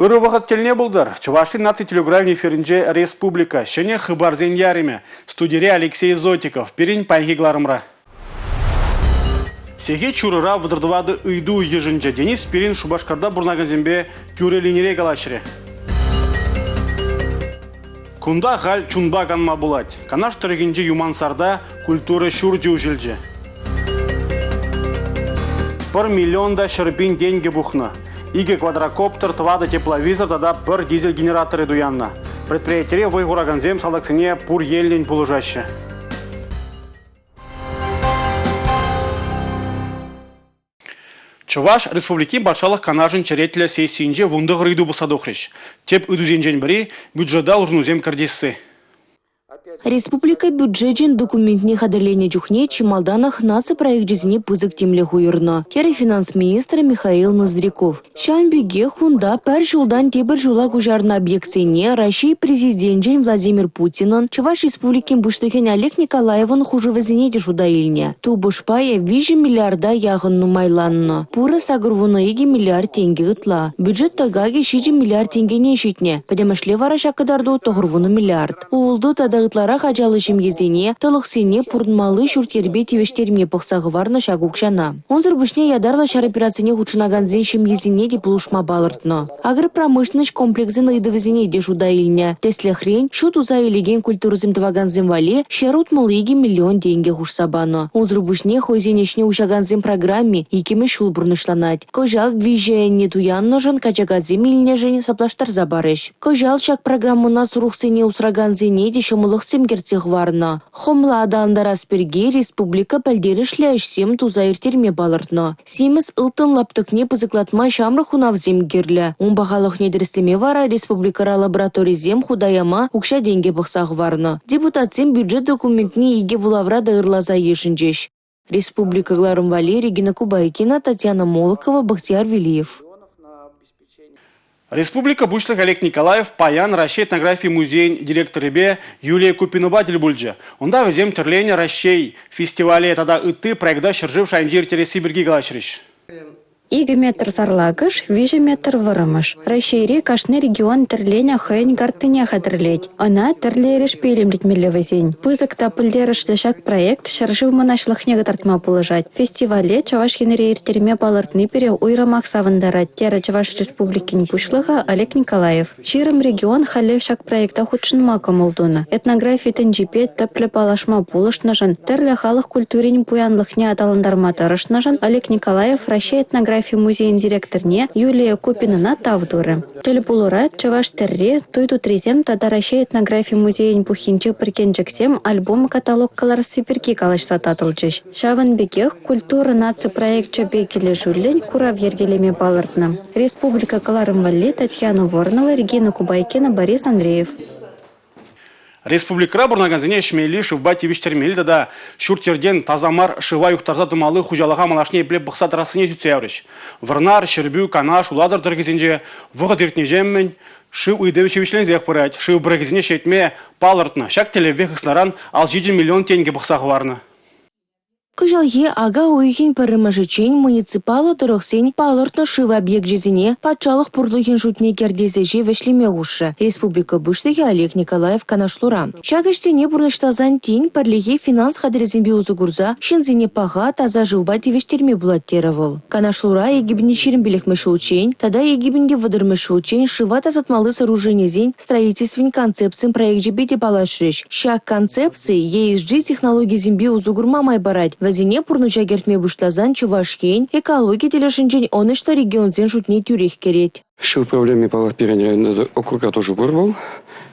Ырӑ вӑхӑт тӗлне пултӑр. Чӑваш Ен наци телекуравӗн эфирӗнче республика ҫӗнӗ хыпарсен ярӑмӗ. Студире Алексей Зотиков. Пирӗн паянхи кӑларӑмра. Сехет ҫурӑра 34 ыйту йышӑнчӗ. Денис Спирин Шупашкарта пурӑнакансемпе тӳрӗ линире калаҫрӗ. Кунта халь чунпа канма пулать. Канаш тӑрӑхӗнчи Юмансарта культура ҫурчӗ уҫӑлчӗ. Пӗр миллион та 100 000 тенкӗ пухнӑ. Икӗ квадрокоптер, тӑватӑ тепловизор тата пӗр дизель генераторӗ туяннӑ. Предприятире вӑй хуракансем салтаксене пур енлӗн пулӑшаҫҫӗ. Чӑваш Республикин Патшалӑх Канашӗн черетлӗ сессийӗнче 19 ыйту пӑхса тухрӗҫ. Тӗп ыйтусенчен пӗри – бюджета улшӑнусем кӗртесси. Республика бюджечӗн документне хатӗрленӗ чухне чи малтанах наци проекчӗсене пысӑк тимлӗх уйӑрнӑ, терӗ финанс министрӗ Михаил Ноздряков. Ҫавӑн пекех унта пӗр ҫултан тепӗр ҫула куҫарнӑ объектсене Раҫҫей Президенчӗн Владимир Путинӑн, Чӑваш Республикин Пуҫлӑхӗн Олег Николаевӑн хушӑвӗсене те шута илнӗ. Тупӑш пайӗ 3 миллиарда яхӑн нумайланнӑ. Пурӗ 82 миллиард тенкӗ ытла. Бюджет тӑкакӗ 7 миллиард тенкӗне ҫитнӗ. Пӗтӗмӗшле вара ҫак кӑтарту 90 миллиард. Ултӑ тата ытларах ачаллӑ ҫемьесене, тӑлӑхсене пурӑнмалли ҫурт-йӗрпе тивӗҫтерме пӑхса хӑварнӑ ҫак укҫана. Унсӑр пуҫне ятарлӑ ҫар операцине хутшӑнакансен ҫемйисене те пулӑшма палӑртнӑ. Агропромышленноҫ комплексӗн ыйтӑвӗсене те шута илнӗ. Тӗслӗхрен, ҫу туса илекен культурӑсем тӑвакансем валли 162 миллион тенкӗ хушса панӑ. Унсӑр пуҫне хӑйсен ӗҫне уҫакансен программи иккӗмӗш ҫул пурнӑҫланать. Кӑҫал виҫӗ ӗне туяннӑшӑн, качакасем илнӗшӗн саплаштарса парӗҫ. Кӑҫал ҫак программӑна сурӑхсене усракансене те ҫӑмӑллӑхсем кӗртсе хӑварнӑ. Хӑмла аталантарас пирки республика пӗлтерӗшлӗ ӗҫсем туса ирттерме палӑртнӑ. Симӗс ылтӑн лаптӑкне пысӑклатма ҫамрӑк хунавсем кирлӗ. Ун пахалӑхне тӗрӗслеме вара республикӑра лабораторисем хута яма укҫа-тенкӗ пӑхса хӑварнӑ. Депутатсем бюджет документне икӗ вулавра та ырласа йышӑнчӗҫ. Республика кӑларӑм валли Регина Кубайкина, Татьяна Молокова, Бахтияр Велиев. Республика Пуҫлӑхӗ Олег Николаев паян Раҫҫей этнографи музейӗн директорӗпе Юлия Купинӑпа тӗл пулчӗ. Унта вӗсем тӗрленӗ Раҫҫей фестивале тата ытти проекта ҫӗршыв шайӗнче ирттересси пирки калаҫрӗҫ. 2 метр сарлакӑш, 3 метр вӑрӑмӑш. Раҫҫейри кашни регион тӗрленӗ хӑйӗн карттине хатӗрлет. Ӑна тӗрлӗ эрешпе илемлетмелле вӗсен. Пысӑк та пӗлтерӗшлӗ ҫак проект ҫӗршыв мӑнаҫлӑхне кӑтартма пулӑшать. Фестивале Чӑваш Енре ирттерме палӑртни пире уйрӑмах савӑнтарать, терӗ Чӑваш Республикин Пуҫлӑхӗ Олег Николаев. 20 регион халех ҫак проекта хутшӑнма кӑмӑл тунӑ. Этнографи тӗнчипе тӗплӗ паллашма пулӑшнӑшӑн, тӗрлӗ халӑх культурин пуянлӑхне аталантарма тӑрӑшнӑшӑн Олег Николаев Раҫҫей этнографи музейӗн директорне Юлия Купинӑна тав турӗ. Тӗл пулура «Чӑваш тӗрри», «Туй тутрисем» тата Раҫҫей этнографи музейӗн пуххинчи пӗркенчӗксем альбом-каталог кӑларасси пирки калаҫса татӑлчӗҫ. Ҫавӑн пекех «Культура» наци проекчӗпе килӗшӳллӗн курав йӗркелеме палӑртнӑ. Республика кӑларӑм валли Татьяна Воронова, Регина Кубайкина, Борис Андреев. Республикӑра пурӑнакансене ӗҫмелли шывпа тивӗҫтермелли тата ҫурт-йӗртен таса мар шыва юхтарса тӑмалли хуҫалӑха малашне епле пӑхса тӑрассине сӳтсе яврӗҫ. Вӑрнар, Ҫӗрпӳ, Канаш, Улатӑр тӑрӑхӗсенче вӑхӑт иртнӗҫемӗн шыв ыйтӑвӗ ҫивӗчленсех пырать. Шыв пӑрӑхӗсене ҫӗнетме палӑртнӑ. Ҫак тӗллевпе хыснаран 57 миллион тенкӗ пӑхса хӑварнӑ. Кӑҫалхи ака уйӑхӗн пӗрремӗшӗччен муниципаллӑ тӑрӑхсен палӑртнӑ шыв объекчӗсене патшалӑх пурлӑхӗн шутне кӗртес ӗҫе вӗҫлеме хушрӗ республика Пуҫлӑхӗ Олег Николаев канашлура. Ҫак ӗҫсене пурнӑҫласан тин пӗрлехи финанс хатӗрӗсемпе усӑ курса ҫынсене паха, таса шывпа тивӗҫтерме пулать терӗ вӑл. Канашлура 2025-мӗш ҫулччен тата 2030-мӗш ҫулччен шыва тасатмалли сооруженисен строительствин концепцин проекчӗпе те паллашрӗҫ. Ҫак концепци ESG технологисемпе усӑ курма май парать. Вӗсене пурнӑҫа кӗртме пуҫласан Чӑваш Ен экологи тӗлӗшӗнчен ӑнӑҫлӑ регионсен шутне тӳрех кӗрет. Шыв проблеми, паллах, пирӗн районта округра тоже пур вӑл.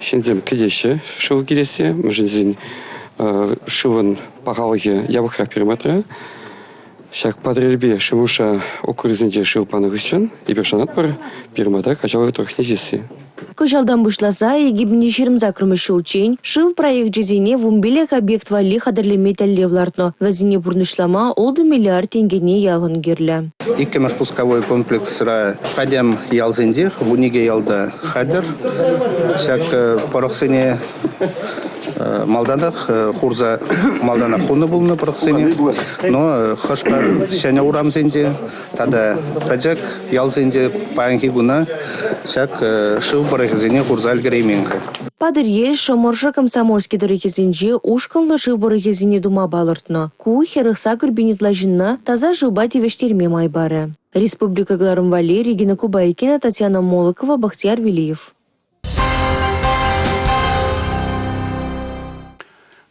Ҫынсем кӗтеҫҫӗ шыв килессе, мӗншӗн тесен шывӑн пахалӑхӗ япӑхрах пирӗн патра. Ҫак Патӑрьелпе Шемурша округӗсенче шыв панӑ хыҫҫӑн эпир шанатпӑр, пирӗн пата Каҫал тӑрӑхне ҫитесси. Кӑҫалтан пуҫласа 2028-мӗш ҫулччен шыв проекчӗсене 15 объект валли хатӗрлеме тӗллев лартнӑ. Вӗсене пурнӑҫлама 6 миллиард тенкӗне яхӑн кирлӗ. Иккӗмӗш пусковой комплексра пӗтӗм ялсенчех, 12 ялта хатӗр. Ҫак пӑрӑхсене. Малтанах хурса малтанах хунӑ пулнӑ пӑрӑхсене, но хӑш-пӗр ҫӗнӗ урамсенче тата пӗчӗк ялсенче паянхи куна ҫак шыв пӑрӑхӗсене хурса ӗлкӗреймен-ха. Патӑрьел, Шӑмӑршӑ, Комсомольски тӑрӑхӗсенче ушкӑнлӑ шыв пӑрӑхӗсене тума палӑртнӑ. Ку 48 пин ытла ҫынна таса шывпа тивӗҫтерме май парӗ. Республика кӑларӑм валли Регина Кубайкина, Татьяна Молокова, Бахтияр Велиев.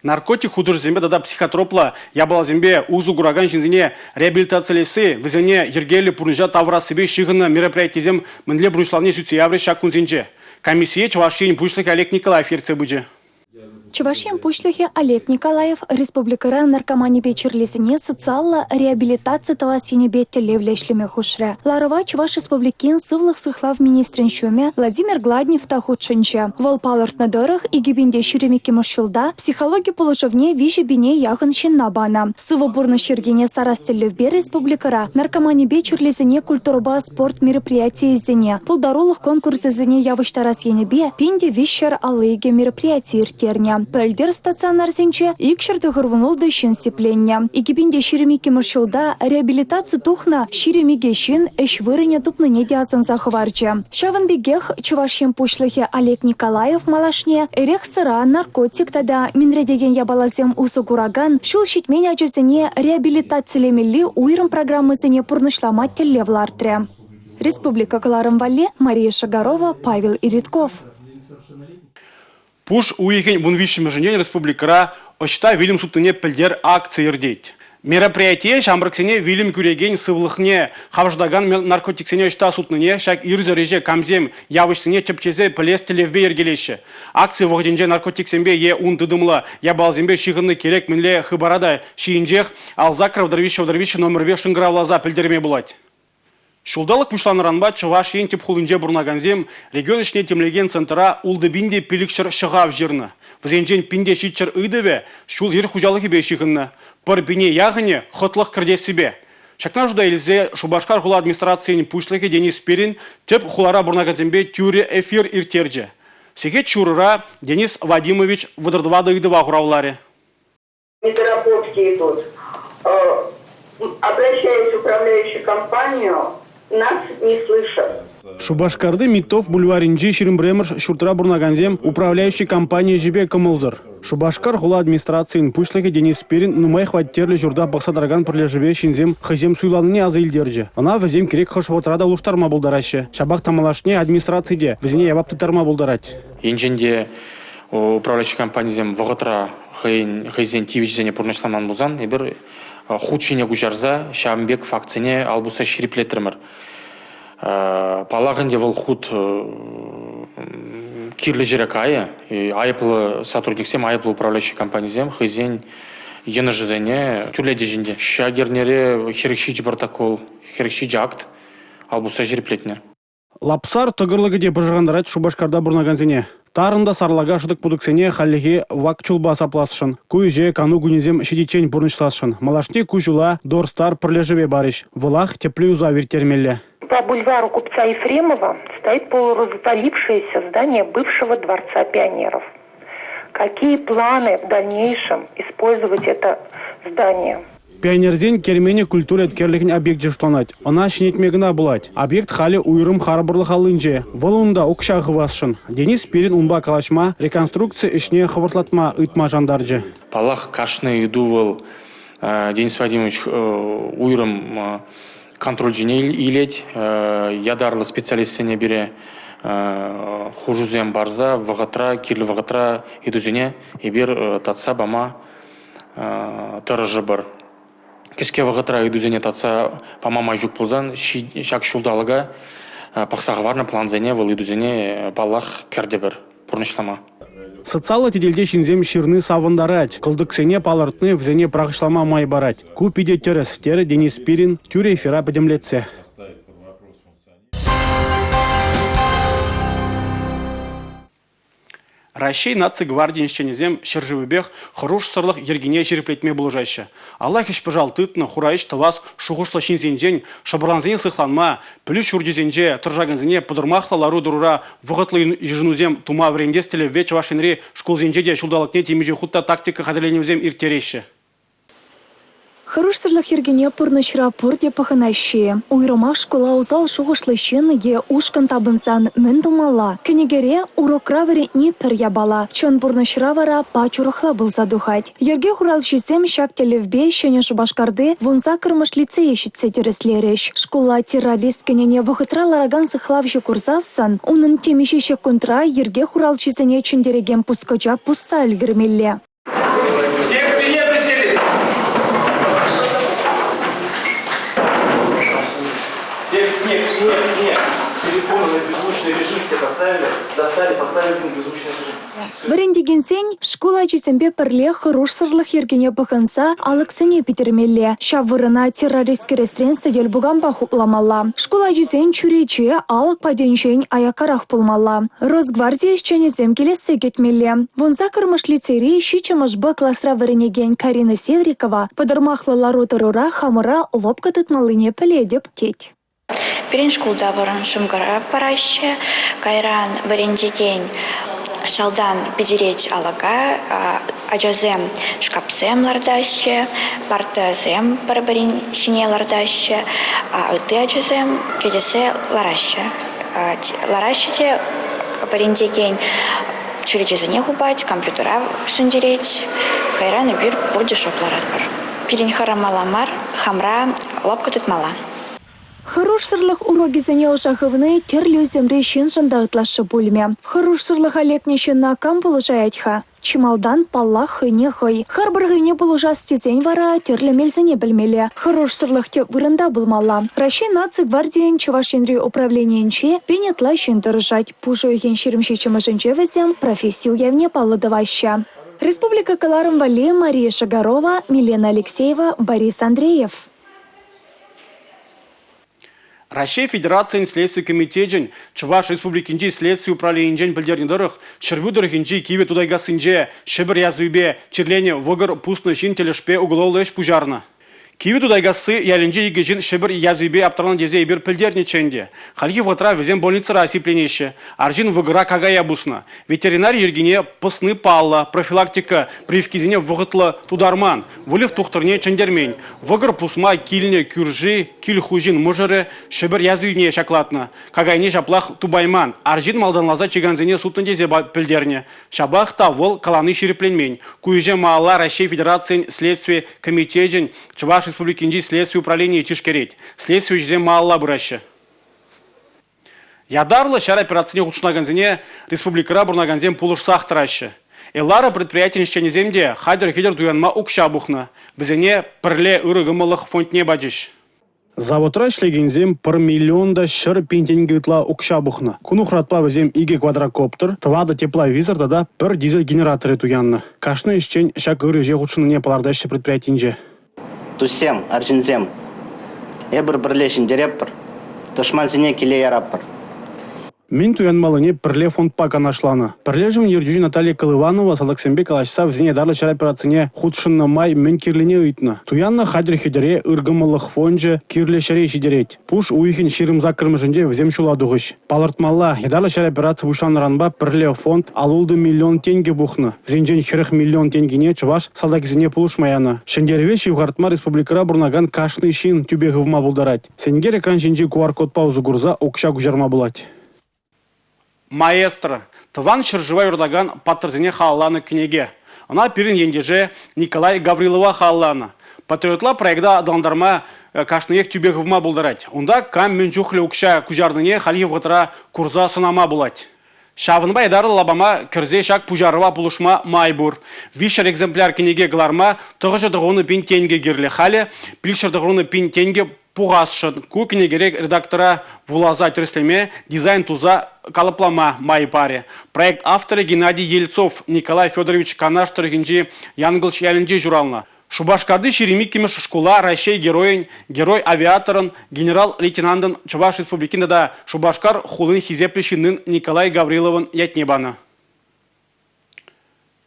Наркотик хутӑшӗсемпе тата психотроплӑ япаласемпе усӑ куракан ҫынсене реабилитацилесси, вӗсене йӗркеллӗ пурнӑҫа тавӑрассипе ҫыхӑннӑ мероприятисем мӗнле пурнӑҫланни сӳтсе яврӗҫ ҫак кунсенче. Комиссие Чӑваш Ен Пуҫлӑхӗ Олег Николаев ертсе пычӗ. Чӑваш Ен Пуҫлӑхӗ Олег Николаев республикӑра наркоманипе чирлисене социаллӑ реабилитаци тӑвас енӗпе тӗллевлӗ ӗҫлеме хушрӗ. Ларӑва Чӑваш Республикин сывлӑх сыхлав министрӗн ҫумӗ Владимир Гладнев та хутшӑнчӗ. Вӑл палӑртнӑ тӑрӑх, 2022 ҫулта психологи пулӑшӑвне 3 пине яхӑн ҫынна панӑ. Сывӑ пурнӑҫ йӗркине сарас тӗллевпе республикӑра наркоманипе чирлисене культурӑпа спорт мероприятийӗсене, пултарулӑх конкурсӗсене явӑҫтарас енӗпе 1352 мероприяти ирттернӗ. Пӗлтӗр стационарсенче 296 ҫын сипленнӗ. 2022 ҫулта реабилитаци тухнӑ 22 ҫын ӗҫ вырӑнӗ тупнине те асӑнса хӑварчӗ. Ҫавӑн пекех Чӑваш Ен Пуҫлӑхӗ Олег Николаев малашне эрех-сӑра, наркотик тата минретекен япаласем усӑ куракан ҫул ҫитмен ачасене реабилитацилемелли уйрӑм программӑсене пурнӑҫлама тӗллев лартрӗ. Республика кӑларӑм валли Мария Шагарова, Павел Иритков. Пуш уйӑхӗн 13-мӗшӗнчен республикӑра «Ӑҫта вилӗм сутнине пӗлтер» акци иртет. Мероприятие ҫамрӑксене вилӗм кӳрекен сывлӑхне хавшатакан наркотиксене ӑҫта сутнине, ҫак ирсӗр ӗҫе камсем явӑҫнине тӗпчесе пӗлес тӗллевпе йӗркелеҫҫӗ. Акци вӑхӑтӗнче наркотиксемпе е ун тытӑмлӑ япаласемпе ҫыхӑннӑ кирек мӗнле хыпара та ҫийӗнчех Алсакров 33 номерпе шӑнкӑравласа пӗлтерме пулать. Ҫулталӑк пуҫланнӑранпа Чӑваш Ен тӗп хулинче пурӑнакансем регион ӗҫне тимлекен центра 6500 ҫӑхав ҫырнӑ. Вӗсенчен 1700 ыйтӑвӗ ҫул-йӗр хуҫалӑхӗпе ҫыхӑннӑ. Пӗр пине яхӑнӗ хӑтлӑх кӗртессипе. Ҫакна шута илсе Шупашкар хула администрацийӗн пуҫлӑхӗ Денис Спирин тӗп хулара пурӑнакансемпе тӳрӗ эфир ирттерчӗ. Сехет ҫурӑра Денис Вадимович 34 ыйтӑва хуравларӗ. Недоработки идут. Обращаясь в управляющую компанию, нас не слышат. Шупашкарти Миттов бульварӗнчи 21-мӗш ҫуртра пурӑнакансем управляющи компани ӗҫӗпе кӑмӑлсӑр. Шупашкар хула администрацийӗн пуҫлӑхӗ Денис Спирин нумай хваттерлӗ ҫурта пӑхса тӑракан пӗрлешӗве ҫынсем хӑйсем суйланине аса илтерчӗ. Ӑна вӗсем кирек хӑш вӑхӑтра та улӑштарма пултараҫҫӗ. Ҫапах та малашне администраци те вӗсене явап тыттарма пултарать. Енчен те управляющи компанисем вӑхӑтра хӑйӗн хӑйсен тивӗҫӗсене пурнӑҫламан пулсан эпир хут ҫине куҫарса ҫавӑн пек фактсене ал пусса ҫирӗплетрӗмӗр. Паллах ӗнтӗ вӑл хут кирлӗ ҫӗре кайӗ. Айӑплӑ сотрудниксем, айӑплӑ управляющи компанисем хӑйсен йӑнӑшӗсене тӳрлетӗҫ ӗнтӗ. Ҫак эрнере 47 протокол, 47 акт ал пусса ҫирӗплетнӗ. Лапсар тӑкӑрлӑкӗ те пӑшӑрхантарать Шупашкарта пурӑнакансене. Тарӑн та сарлака шӑтӑк-путӑксене хальлӗхе вак чулпа сапласшӑн. Ку ӗҫе кану кунӗсем ҫитиччен пурнӑҫласшӑн. Малашне ку ҫула Дорстар пӗрлешӗве парӗҫ. Вӑлах тӗплӗ юсав ирттермелле. По бульвару купца Ефремова стоит полуразвалившееся здание бывшего Дворца пионеров. Какие планы в дальнейшем использовать это здание? Пионерсен керменӗ культура еткерлӗхӗн объекчӗ шутланать. Ӑна ҫӗнетме кӑна пулать. Объект халӗ уйрӑм харпӑрлӑх аллинче. Вӑл унта укҫа хывасшӑн. Денис Спирин унпа калаҫма, реконструкци ӗҫне хӑвӑртлатма ыйтма шантарчӗ. Паллах, кашни ыйту вӑл Денис Вадимович уйрӑм контроль ҫине илет, ятарлӑ специалистсене пире хушусем парса вӑхӑтра, кирлӗ вӑхӑтра ыйтусене эпир татса пама тӑрӑшӑпӑр. Кӗске вӑхӑтра ыйтусене татса пама май ҫук пулсан ҫак ҫулталӑка пӑхса хӑварнӑ плансене вӑл ыйтусене паллах кӗртӗпӗр пурнӑҫлама. Социаллӑ тетелте ҫынсем ҫырни савӑнтарать, кӑлтӑксене палӑртни вӗсене пӑрахӑҫлама май парать. Ку питӗ тӗрӗс, терӗ Денис Спирин тӳрӗ эфира пӗтӗмлетсе. Раҫҫей наци гвардийӗн ӗҫченӗсем ҫӗршывӗпех хӑрушсӑрлӑх йӗркине ҫирӗплетме пулӑшаҫҫӗ. Алла хӗҫ-пӑшал тытнӑ хура ӗҫ тӑвас шухӑшлӑ ҫынсенчен шӑпӑрлансене сыхланма, пӗлӳ ҫурчӗсенче тӑрӑшакансене пӑтӑрмахлӑ лару-тӑрура вӑхӑтлӑ йышӑнусем тума вӗрентес тӗллевпе Чӑваш Енри шкулсенче те ҫулталӑкне темиҫе хут та тактика хатӗрленӗвӗсем ирттереҫҫӗ. Хӑрушсӑрлӑх йӗркине пурнӑҫра пурте пӑхӑнаҫҫӗ-и? Уйрӑмах шкула усал шухӑшлӑ ҫын е ушкӑн тапӑнсан мӗн тумалла? Кӗнекере, урокра вӗрентни пӗр япала, чӑн пурнӑҫра вара пач урӑхла пулса тухать. Йӗрке хуралҫисем ҫак тӗллевпе Ҫӗнӗ Шупашкарти 18-мӗш лицее ҫитсе тӗрӗслерӗҫ. Шкула террорист кӗнине вӑхӑтра ларакан сыхлавҫӑ курсассӑн унӑн темиҫе ҫеккунтра йӗрке хуралҫисене чӗнтерекен пускӑча пусса ӗлкӗрмелле. Все к стене присели. Все к стене, к стене, к стене. Телефоны на беззвучный режим все поставили. Достали, поставили на беззвучный режим. Вӗрентекенсен шкул ачисемпе пӗрле хӑрушсӑрлӑх йӗркине пӑхӑнса алӑксене питӗрмелле. Ҫав вырӑна террорист кӗресрен сӗтел-пуканпа хупламалла. Шкул ачисен чӳрече алӑк патӗнчен аяккарах пулмалла. Росгварди ӗҫченӗсем килессе кӗтмелле. 18-мӗш лицейри 7-мӗш Б класра вӗренекен Карина Севрикова пӑтӑрмахлӑ лару-тӑрура хамӑра лӑпкӑ тытмаллине пӗлетӗп, тет. Пирӗн шкулта вӑрӑм шӑнкӑрав параҫҫӗ. Кайран вӗрентекен шалтан питӗрет алӑка, ачасем шкапсем лартаҫҫӗ, партӑсем пӗр-пӗрин ҫине лартаҫҫӗ, ытти ачасем кӗтесе лараҫҫӗ. Лараҫҫӗ те вӗрентекен чӳречесене хупать, компьютера сӳнтерет. Кайран эпир пурте шӑп ларатпӑр. Пирӗн хӑрамалла мар, хамра лӑпкӑ тытмалла. Хӑрушсӑрлӑх урокӗсене ӑша хывни тӗрлӗ ӳсӗмри ҫыншӑн та ытлашши пулмӗ. Хӑрушсӑрлӑха лекнӗ ҫынна кам пулӑшаять-ха? Чи малтан, паллах, хӑйне хӑй. Харпӑр хӑйне пулӑшас тесен вара тӗрлӗ мелсене пӗлмелле. Хӑрушсӑрлӑх тӗп вырӑнта пулмалла. Раҫҫей наци гвардийӗн Чӑваш Енри управленийӗнче пин ытла ҫын тӑрӑшать. Пуш уйӑхӗн 27-мӗшӗнче вӗсем професси уявне паллӑ тӑваҫҫӗ. Республика кӑларӑм валли Мария Шагарова, Милена Алексеева, Борис Андреев. Раҫҫей Федерацийӗн Следстви комитечӗн Чӑваш Республикинчи следстви управленийӗнчен пӗлтернӗ тӑрӑх, Ҫӗрпӳ тӑрӑхӗнчи Кивӗ Тутайкассинче Ҫӗпӗр язвипе чирленӗ вӑкӑр пуснӑ ҫын тӗлӗшпе уголовлӑ ӗҫ пуҫарнӑ. Кивӗ Тутайкасси ялӗнчи икӗ ҫын Ҫӗпӗр язвипе аптранӑ тесе эпир пӗлтернӗччӗ ӗнтӗ. Хальхи вӑхӑтра вӗсем больницӑра сипленеҫҫӗ. Арҫын вӑкӑра какая пуснӑ. Ветеринари йӗркине пӑсни паллӑ, профилактика прививкисене вӑхӑтлӑ тутарман, выльӑх тухтӑрне чӗнтермен. Вӑкӑр пусма килнӗ кӳрши, кил хуҫин мӑшӑрӗ Ҫӗпӗр язвине ҫаклатнӑ. Какайне ҫаплах тупайман. Арҫын малтанласа чикансене сутнӑ тесе пӗлтернӗ. Ҫапах та вӑл калани ҫирӗпленмен. Ку ӗҫе малалла Раҫҫей Федерацийӗн Следстви комитечӗн Чӑваш Республикинчи следстви управленийӗ тишкерет. Следстви ӗҫӗсем малалла пыраҫҫӗ. Ятарлӑ ҫар операцине хутшӑнакансене республикӑра пурӑнакансем пулӑшсах тӑраҫҫӗ. Элара предприятин ӗҫченӗсем те хатӗр-хӗтӗр туянма укҫа пухнӑ. Вӗсене пӗрле ырӑ кӑмӑллӑх фондне пачӗҫ. Заводра ӗҫлекенсем пӗр миллион та 100 000 тенкӗ ытла укҫа пухнӑ. Ку нухратпа вӗсем икӗ квадрокоптер, тӑватӑ тепловизор тата пӗр дизель генераторӗ туяннӑ. Кашни ӗҫчен ҫак ырӑ ӗҫе хутшӑннине палӑртаҫҫӗ предприятинче. Туссем, арҫынсем, эпир пӗрле ҫӗнтеретпӗр, тӑшмансене киле яратпӑр. Мӗн туянмаллине пӗрле фондпа канашланӑ. Пӗрлешӗвӗн ертӳҫи Наталья Колыванова салтаксемпе калаҫса вӗсене ятарлӑ ҫар операцине хутшӑннӑ май мӗн кирлине ыйтнӑ. Туяннӑ хатӗр-хӗтӗре ыркӑмӑллӑх фончӗ кирлӗ ҫӗре ҫитерет. Пуш уйӑхӗн 28-мӗшӗнче вӗсем ҫула тухӗҫ. Палӑртмалла, ятарлӑ ҫар операци пуҫланнӑранпа пӗрле фонд 56 миллион тенкӗ пухнӑ. Вӗсенчен 40 миллион тенкине чӑваш салтакӗсене пулӑшма янӑ. Ҫӗнтерӗве ҫывхартма республикӑра пурӑнакан кашни ҫын тӳпе хывма пултарать. Сенкер экран ҫинчи QR-кодпа усӑ курса укҫа куҫарма пулать. Маэстро тӑван ҫӗршыва юратакан паттӑрсене халалланӑ кӗнеке. Ӑна пирӗн ентеше Николай Гаврилова халалланӑ. Патриотла проекта аталантарма кашниех тӳпе хывма пултарать. Унта кам мӗн чухлӗ укҫа куҫарнине хальхи вӑхӑтра курса сӑнама пулать. Ҫавӑнпа ятарлӑ лапама кӗрсе ҫак пуҫарӑва пулӑшма май пур. 300 экземпляр кӗнеке кӑларма 990 пин тенкӗ кирлӗ. Халӗ 590 пин тенкӗ пухасшӑн. Ку кӗнекере редактора вуласа тӗрӗслеме, дизайн туса калӑплама май парӗ. Проект авторӗ Геннадий Ельцов Николай Федорович Канаш тӑрӑхӗнчи Янкӑлч ялӗнче ҫуралнӑ. Шупашкарти 22-мӗш шкула Раҫҫей Геройӗн, герой-авиаторӑн, генерал-лейтенантӑн Чӑваш Республикин тата Шупашкар хулин хисеплӗ ҫыннин Николай Гавриловӑн ятне панӑ.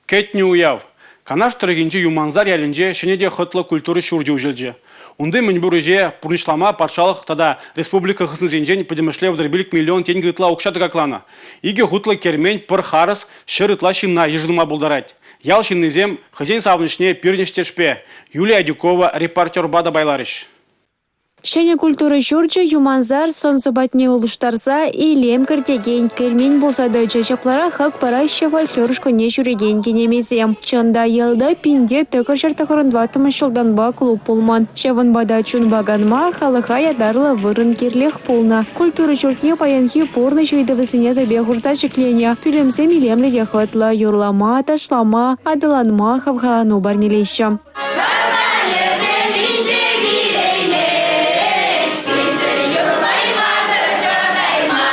Кӗтнӗ уяв. Канаш тӑрӑхӗнчи Юмансар ялӗнче ҫӗнӗ те хӑтлӑ культура ҫурчӗ уҫӑлчӗ. Унти мӗнпур ӗҫе пурнӑҫлама патшалӑх тата республика хыснисенчен пӗтӗмӗшле 35 миллион тенкӗ ытла укҫа тӑкакланӑ. Икӗ хутлӑ кермен пӗр харӑс ҫӗр ытла ҫынна йышӑнма пултарать. Ял ҫыннисем хӑйсен савӑнӑҫне пирӗн ӗҫтешпе Юлия Адюкова репортерпа та пайларӗҫ. Ҫӗнӗ культура ҫурчӗ Юмансар сӑн-сӑпатне улӑштарса илем кӗртекен кермен пулса тӑчӗ. Ҫапларах хак параҫҫӗ фольклор ушкӑнне ҫӳрекен кинемейсем. Чӑн та, ялта 1994-мӗш ҫултанпа клуб пулман. Ҫавӑнпа та чунпа канма халӑха ятарлӑ вырӑн кирлех пулнӑ. Культура ҫуртне паянхи пурнӑҫ ыйтӑвӗсене тӗпе хурса ҫӗкленӗ. Пӳлӗмсем илемлӗ те хӑтлӑ, юрлама, ташлама, аталанма хавхалану парнелеҫҫӗ. Тӑванӗсем инҫе килеймест, килсӗр юрлаймасӑр чӑтаймасть.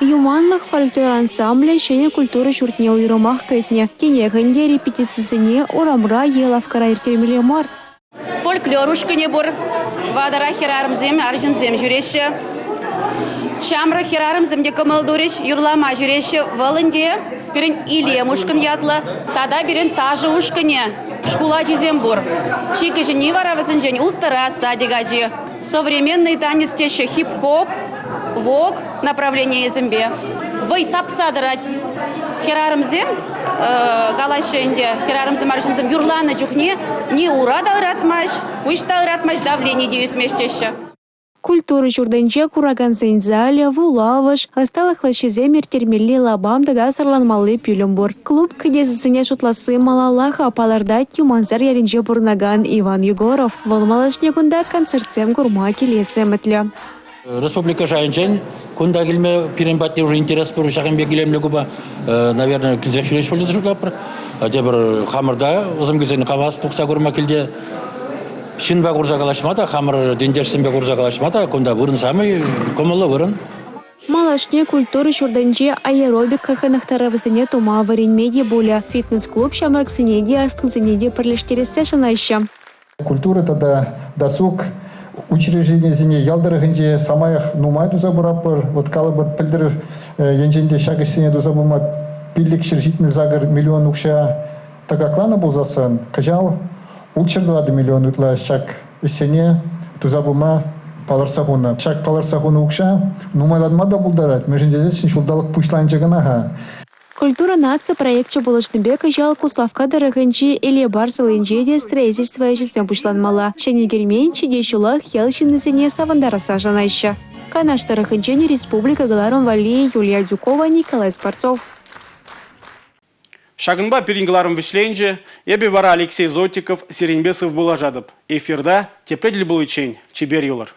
«Юманлӑх» фольклор ансамблӗ ҫӗнӗ культура ҫуртне уйрӑмах кӗтнӗ. Тинех ӗнтӗ репетицисене урамра е лавккара ирттермелле мар. Фольклор ушкӑнӗ пур. Ватӑрах хӗрарӑмсем, арҫынсем ҫӳреҫҫӗ. Ҫамрӑк хӗрарӑмсем те кӑмӑл турӗҫ, юрлама ҫӳреҫҫӗ. Вӑл ӗнтӗ пирӗн «Илем» ушкӑн ятлӑ тата пирӗн ташӑ ушкӑнӗ шкул ачисем пур. Чи кӗҫӗнни вара вӗсенчен улттӑра садик ачи. Современный танец теҫҫӗ, хип-хоп, вок направленийӗсемпе. Вӑй тапса тӑрать. Хӗрарӑмсем калаҫҫӗ ӗнтӗ, хӗрарӑмсем, арҫынсем юрланӑ чухне ни ура та ыратмасть, пуҫ та ыратмасть, давлени те ӳсмест теҫҫӗ. Культура ҫуртӗнче куракансен залӗ, вулавӑш, ӑсталӑх лаҫҫисем ирттермелли лапам тата сӑрланмалли пӳлӗм пур. Клуб кӗтесӗсене шутласси малалла-ха, палӑртать Юмансар ялӗнче пурӑнакан Иван Егоров. Вӑл малашне кунта концертсем курма килес ӗмӗтлӗ. Республика шайӗнчен кунта килме пирӗн патне уже интерес пур ҫакӑн пек илемлӗ купа, наверное, килсех ҫӳреҫ пуль тесе шутлатпӑр. Тепӗр хамӑрта вӗсем килсен хавас тухса курма килте ҫынпа курса калаҫма та, хамӑр ентешсемпе курса калаҫма та кунта вырӑн самый кӑмӑллӑ вырӑн. Малашне культура ҫуртӗнче аэробика хӑнӑхтарӑвӗсене тума вӗренме те пулӗ. Фитнес-клуб ҫамрӑксене те, аслисене те пӗрлештерессе шанаҫҫӗ. Культура тата досуг учрежденийӗсене ял тӑрӑхӗнче самаях нумай туса пыратпӑр. Вот калӑпӑр, пӗлтӗр енчен те ҫак ӗҫсене туса пыма 578 миллион укҫа тӑкакланӑ пулсассӑн, кӑҫал 604 миллион ытла ҫак ӗҫсене туса пыма палӑртса хунӑ. Ҫак палӑртса хунӑ укҫа нумайланма та пултарать, мӗншӗн тесессӗн ҫулталӑк пуҫланчӗ кӑна-ха. «Культура» наци проекчӗ пулӑшнипе кӑҫал Куславкка тӑрӑхӗнчи Элепар салинче те строительство ӗҫӗсем пуҫланмалла. Ҫӗнӗ кермен ҫитес ҫулах ял ҫыннисене савӑнтарасса шанаҫҫӗ. Канаш тӑрӑхӗнчен республика кӑларӑм валли Юлия Адюкова, Николай Скворцов. Ҫакӑнпа пирӗн кӑларӑм вӗҫленчӗ. Эпӗ вара Алексей Зотиков сирӗнпе сывпуллашатӑп. Эфирта тепре тӗл пуличчен чипер юлӑр.